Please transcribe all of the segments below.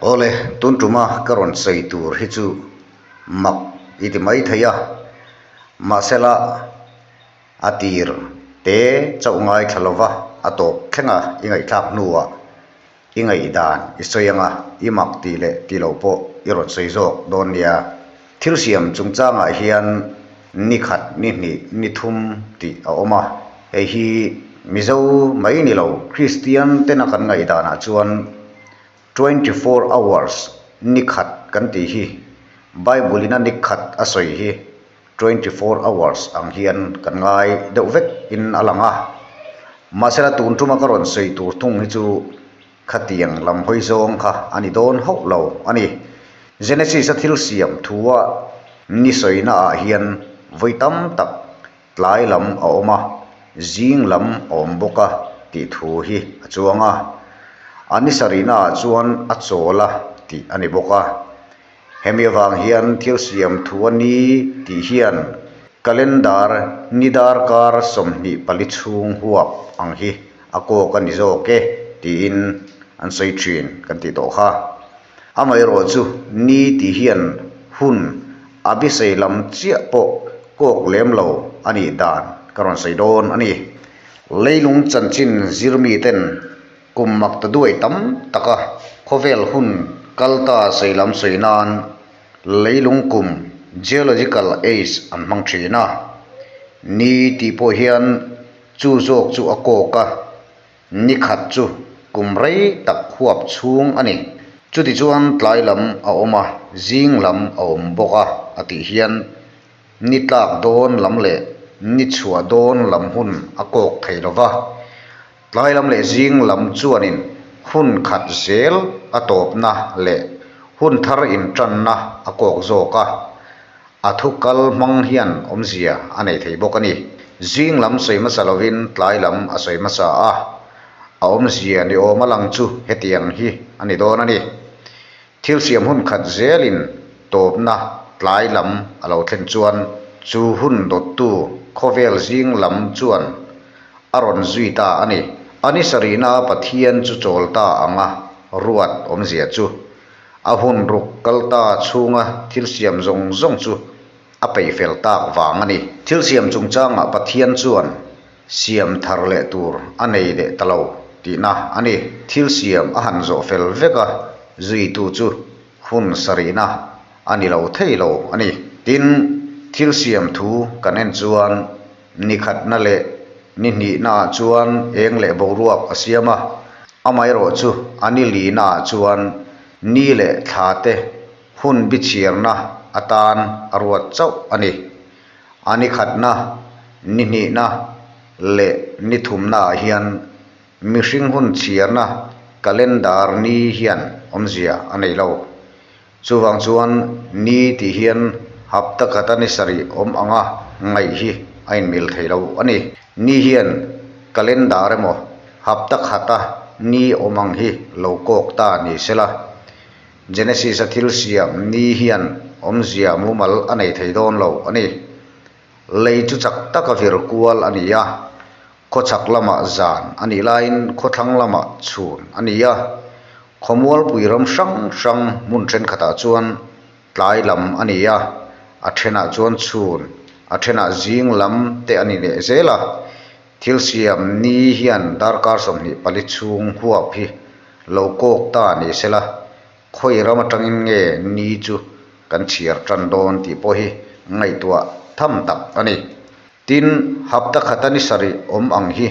Awle, tun tuma ka rawn sawi tur hi chu mak i ti mai thei a, mahsela a tir te chauh ngaithla lova a tawp thlenga i ngaihthlak hnuah i ngaihdan i sawi anga i mak tih leh tih loh pawh i rawn sawi zawk dawn nia. Thil siam chungchangah hian ni khat, ni hnih, ni thum tih a awm a, hei hi Mizo mai ni lo Kristian tena kan ngaihdanah chuan 24 hours ni khat kan tih hi Bible ina ni khat a sawi hi 24 hours ang hian kan ngai deuh vek in a lang a. Mahsela tun tuma ka rawn sawi tur thung hi chu Khatiang lam hawi zawng kha a ni dawn hauh lo a ni. Genesis-a thil siam thua ni sawina ah hian vawi tam tak tlai lam a awm a, zing lam a awm bawk a tih thu hi a chuang a. A ni sarihna ah chuan a chawl a tih a ni bawk a. Hemi avang hian thil siam thu a ni tih hian calendar ni darkar 24 chhung huap ang hi a kawk a ni zawk e tiin an sawi thin kan tih tawh kha. Amaherawh chu ni tih hian hun a bisei lam chiah pawh kawk lem lo a nih dan ka rawn sawi dawn a ni. Leilung chanchin zirmi ten Kum mak ta duai tam taka khawvel hun kal ta sei lam sawi nan leilung kum, geological age, an hmang thin a. Ni tih pawh hian chu zawk chu a kawk a, ni khat chu kum rei tak huap chhung a ni. Chutichuan tlai lam a awm a, zing lam a awm bawk a, a tih hian Ni tlak dawn lam leh ni chhuah dawn lam hun a kawk thei lo va. Tlai lam leh zing lam chuanin hun khat zel a tawpna leh hun thar intanna a kawk zawk a, a thu kal hmang hian awmzia a nei thei bawk a ni. Zing lam sawi hmasa lovin tlai lam a sawi hmasa a, a awmzia ni awm a lang chu hetiang hi a ni dawn a ni. Thil siam hun khat zelin tawpna tlai lam a lo thlen chuan chu hun dawttu khawvel zing lam chuan a rawn zui ta a ni. A ni sarihna Pathian chu chawl ta anga ruat awmzia chu a hun ruk kal ta chhunga thil siam zawng zawng chu a peih fel tak vang a ni. Thil siam chungchangah Pathian chuan siam thar leh tur a nei leh ta lo tihna a ni. Thil siam a han zawh fel vek a, zuitu chu hun sarihna a ni lo thei lo a ni. Tin, thil siam thu kan en chuan ni khatna leh ni hnihnaah chuan eng leh boruak a siam a, amaherawhchu a ni linaah chuan ni leh thla te hun bichhiarna atan a ruat chauh a ni. A ni khatna, ni hnihna leh ni thumnaah hian mihring hun chhiarna calendar ni hian awmzia a nei lo. Chuvang chuan ni tih hian hapta khata ni sarih awm anga ngaih hi a inmil thei lo a ni. Ni hian calendar emaw hapta khata ni awm ang hi lo kawk ta ni sela. Genesis-a thil siam ni hian awmzia mumal a nei thei dawn lo a ni. Lei chu chak taka vir kual a ni a, khawchhak lamah zan a nih laiin khawthlang lamah chhun a ni a. Khawmualpui ram hrang hrang hmun thenkhatah chuan tlai lam a ni a, a thenah chuan chhun, a thenah zing lam te a ni leh zel a. Thil siam ni hian darkar 24 chhung huap hi lo kawk ta ni sela, khawi ram atangin nge ni chu kan chhiar tan dawn tih pawh hi ngaihtuah tham tak a ni. Tin, hapta khata ni sarih awm ang hi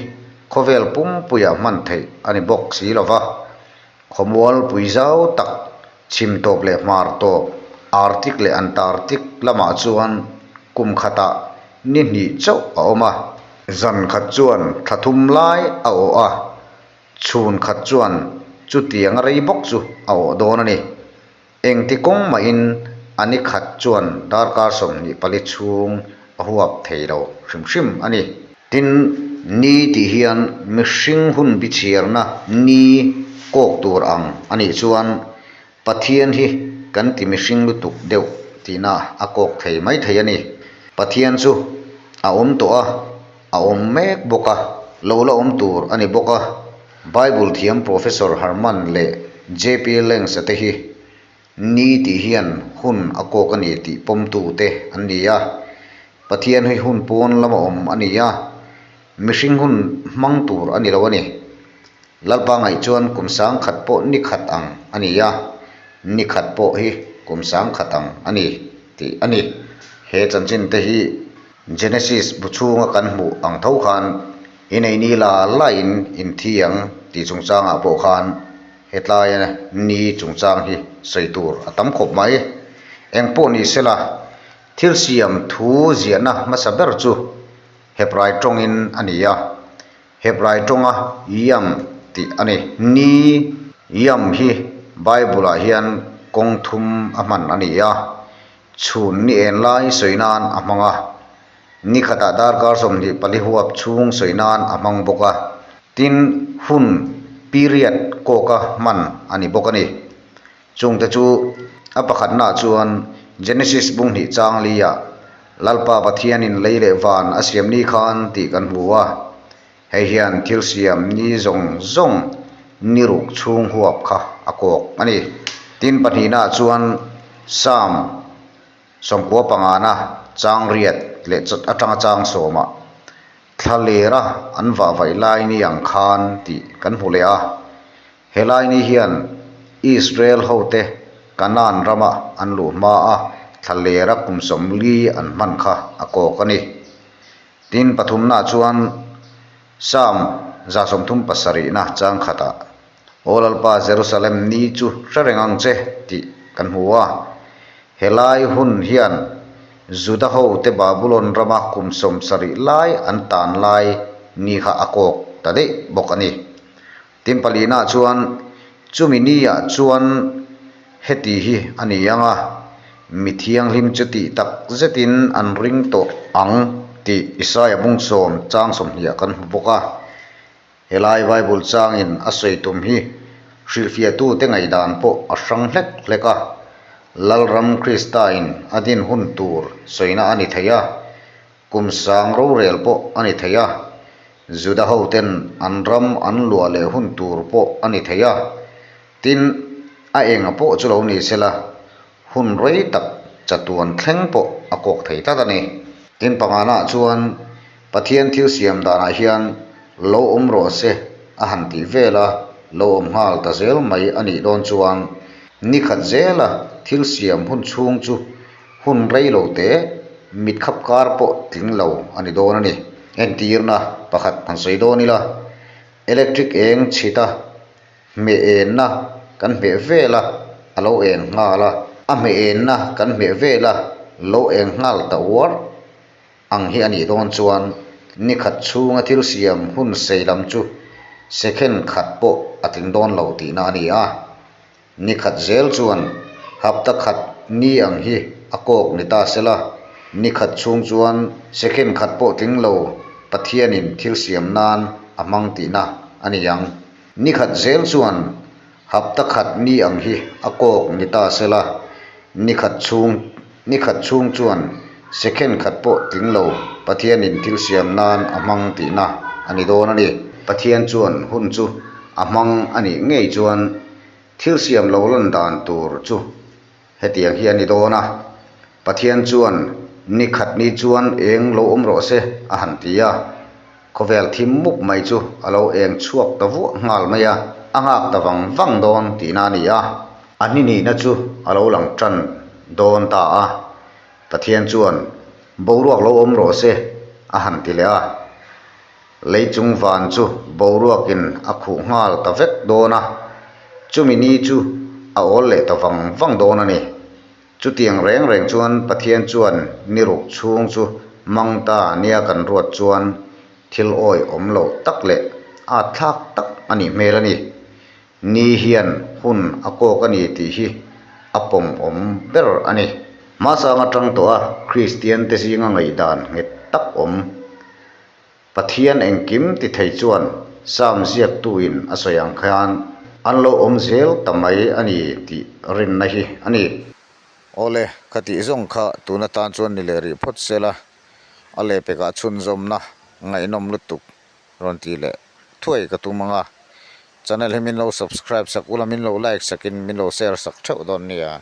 khawvel pumpuiah hman theih a ni bawk si lova, khawmual pui zau tak chhim tawp leh hmar tawp, Arctic leh Antarctic lamah chuan kum khatah ni hnih chauh a awm a. Zan khat chuan thla thum lai a awh a, Chhun khat chuan chutiang a rei bawk chu a awh dawn a ni. Engti kawng mahin a ni khat chuan darkar 24 chhung a huap thei lo hrim hrim a ni. Tin, ni tih hian mihring hun bichhiarna ni kawk tur ang a nih chuan Pathian hi kan ti mihring lutuk deuh tihna a kawk thei mai thei a ni. Pathian chu a awm tawh a. A awm mek bawk a, lo la awm tur a ni bawk a. Bible thiam Professor Herman leh JP Lengs-a te hi Ni tih hian hun a kawk a ni tih pawmtute an ni a. Pathian hi hun pawn lama awm a ni a, mihring hun hmang tur a ni lo a ni. Lalpa ngaih chuan kum sangkhat pawh ni khat ang a ni a, ni khat pawh hi kum sangkhat ang a ni tih a ni. He chanchin te hi Genesis bu chhunga kan hmuh ang tho khan inei ni la laiin inthi ang tih chungchangah pawh khan Hetlaia ni chungchang hi sawi tur a tam khawp mai. Eng pawh ni sela, thil siam thu ziahna hmasa ber chu Hebrai tawngin a ni a, Hebrai tawnga Yam tih a ni. Ni, Yam hi Bible-ah hian kawng thum a hman a ni a, chhun ni en lai sawi nan a hmang a, ni khatah darkar 24 huap chhung sawi nan a hmang bawk a. Tin, hun, period, kawka hman a ni bawk a ni. Chungte chu a pakhatnaah chuan Genesis bung hnih chang liah Lalpa Pathianin lei leh van a siam ni khan tih kan hmu a. Hei hian thil siam ni zawng zawng ni ruk chhung huap kha a kawk a ni. Tin, pahnihnaah chuan Psalm 90 pangana chang riat leh atanga chang sawmah Thla lera an vah vaih lai ni ang khan tih kan hmu leh a. He lai ni hian Israel hote Kanaan rama an luh hma a thla lera kum 40 an hman kha a kawk a ni. Tin, pathumnaah chuan Psalm 137na chang khatah, Aw Lalpa Jerusalem ni chu hre reng ang che tih kan hmu a. He lai hun hian Juda hote Babulon rama kum 70 lai an tan lai ni kha a kawk ta daih bawk a ni. Tin palina chuan chumi niah chuan heti hi a ni ang a, mi thianghlim chu tih tak zetin an ring tawh ang tih Isaia bung sawm chang 20 ah kan hmu bawk a. Helai Bible changin a sawi tum hi hrilhfiahtute ngaihdan pawh a hrang hlek hlek a, Lalram Kristain a din hun tur sawina a ni thei a, kum sang rorel pawh a ni thei a, Juda hoten an ram an luah leh hun tur pawh a ni thei a, tin, a enga pawh chu lo ni sela, hun rei tak chatuan thleng pawh a kawk thei tlat a ni. Tin pangana chuan Pathian thil siam danah hian lo awm rawh se a han tih vel a, lo awm nghal ta zel mai a nih dawn chuan ni khat zela thil siam hun chhung chu hun rei lo te mit khap kar pawh tling lo a ni dawn a ni. Entirna pakhat han sawi dawn ila, electric eng chhita Hmeh enna kan hmeh vel a, a lo eng nghal a. A hmeh enna kan hmeh vel a, lo eng nghal ta uar ang hi a nih dawn chuan ni khat chhunga thil siam hun sei lam chu second khat pawh a tling dawn lo tihna a ni a. Ni khat zel chuan hapta khat ni ang hi a kawk ni ta sela, ni khat chhung chuan second khat pawh tling lo Pathianin thil siam nan a hmang tihna a ni ang. Ni khat zel chuan hapta khat ni ang hi a kawk ni ta sela, ni khat chhung ni khat chhung chuan second khat pawh tling lo Pathianin thil siam nan a hmang tihna a ni dawn a ni. Pathian chuan hun chu a hmang a nih ngei chuan thil siam lo lan dan tur chu Hetiang hi a ni dawn a, Pathian chuan ni khat ni chuan eng lo awm rawh se a han ti a, khawvel thim mup mai chu a lo eng chhuak ta vuah nghal mai a, a nghak ta vang vang dawn tihna a ni a. A ni nihna chu a lo lang tan dawn ta a, Pathian chuan boruak lo awm rawh se a han ti leh a, lei chung van chu boruakin a khuh nghal ta vek dawn a, chumi ni chu a awl leh ta vang vang dawn a ni. Chutiang reng reng chuan Pathian chuan ni ruk chhung chu mang ta nia kan ruat chuan thil awi awm loh tak leh at thlak tak a nih hmel a ni. Ni hian hun a kawk a ni tih hi a pawm awm ber a ni. Hmasang atang tawh a Kristian te zinga ngaihdan nghet tak awm. Pathian engkim ti thei chuan Psalm ziaktuin a sawi ang khan an lo awm zel ta mai a ni tih rinna hi a ni. Awle, ka tih zawng kha tun atan chuan ni leh rih phawt sela, a lehpekah chhunzawmna ngaihnawm lutuk rawn tih leh thuai ka tum ang a. Channel hi min lo subscribe sak ula, min lo like sakin min lo share sak theuh dawn nia.